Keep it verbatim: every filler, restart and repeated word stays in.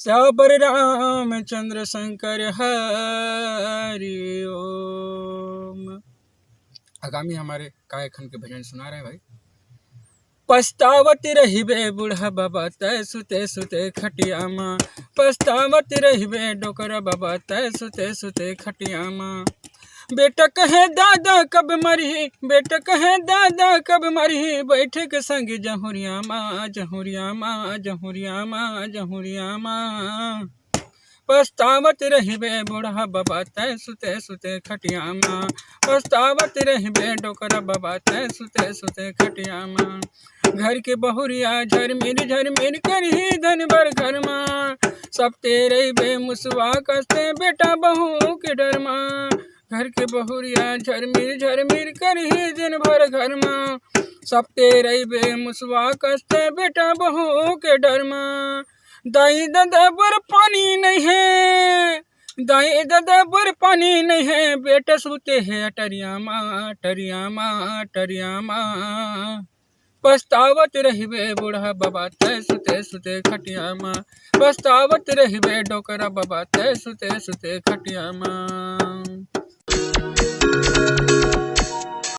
चाबर रामचंद्र शंकर हरि ओम। आगामी हमारे काय खन के भजन सुना रहे भाई। पछतावत रहिबे बूढ़ा बाबा तय सुते सुते खटिया मा, पछतावत रहिबे डोकरा बाबा तय सुते सुते खटिया मा। बेटा कहे दादा कब मरही, बेटा कहे दादा कब मरही, बैठे के संग जहुरिया मा, जहुरिया मा, जहुरिया मा, जहुरिया मा। पछतावत रहिबे बूढ़ा बाबा तय सुते सुते खटिया मा, पछतावत रहिबे डोकरा बाबा तय सुते सुते खटिया मा। घर के बहुरिया झरमिर झरमिर करही दिन भर घर मा, सपते रहिबे मुसवा कस तय बेटा बहू के डर मा। घर के बहुरिया झरमिर झरमिर करही दिन भर घर मा, सपते रहिबे मुसवा कस तय बेटा बहू के डर मा। दाई ददा बर पानी नहीं है, दाई ददा बर पानी नहीं है, बेटा सुते हे अटरिया मा, अटरिया मा, अटरिया मा। पछतावत रहिबे बूढ़ा बाबा तय सुते सुते खटिया मा, पछतावत रहिबे डोकरा बाबा तय सुते सुते खटिया मा।